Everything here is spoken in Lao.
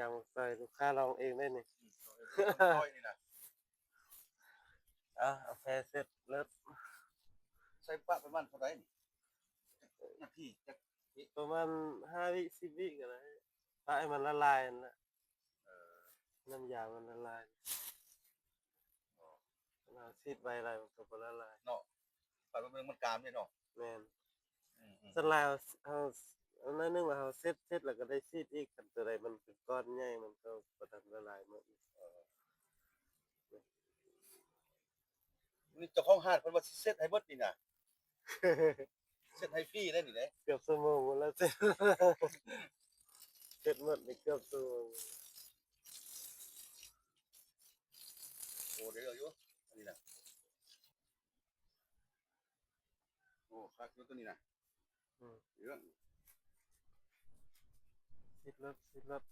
າງໃສ່ລູກຄ້າລອງເອງໄດ້ນີ້. ອືມ ເອົາເອງເລີຍ ເອົາເອງເລີຍນີ້ນະ. ອ່ະ ກາແຟເສັດເລີດ. ໃສ່ປະປະມານເທົ່າໃດນີ້? ນາທີຈັກ ປະມານຫ້າວິ ສິບວິກໍໄດ້ ປະໃຫ້ມັນລະລາຍຫັ້ນແຫຼະ. ເອີ ນ້ຳຢາມັນລະລາຍ. ອໍ ເຮົາສີດໄວຫຼາຍມັນກໍບໍ່ລະລາຍເນາະ. ປະເບິ່ງມັນກາມເດ້ເນາະ. ແມ່ນ. ອືມໆ ສ່ວນຫຼາຍເຮົາ ເຮົາ ໜ້ອຍໜຶ່ງວ່າເຮົາເຊັດ ເຊັດແລ້ວກໍໄດ້ສີດອີກ ຄັນຕົວໃດມັນເປັນກ້ອນໃຫຍ່ ມັນກໍບໍ່ທັນລະລາຍໝົດ. ເອີ ນີ້ເຈົ້າຂອງຮ້ານເພິ່ນວ່າຊິເຊັດໃຫ້ໝົດນີ້ນະ. ເຊັດໃຫ້ຟຣີເດ້ນີ້ເດ້. ເກືອບຊົ່ວໂມງພຸ້ນລະ ເຊັດ ເຊັດໝົດນີ້ເກືອບຊົ່ວໂມງ. ໂອ້ ໄດ້ເລື່ອງຢູ່ ອັນນີ້ນະ. ໂອ້ ຄັກຢູ່ຕົວນີ້ນະ. ອືມ ເລື່ອງ ສີດລົດ ສີດລົດ.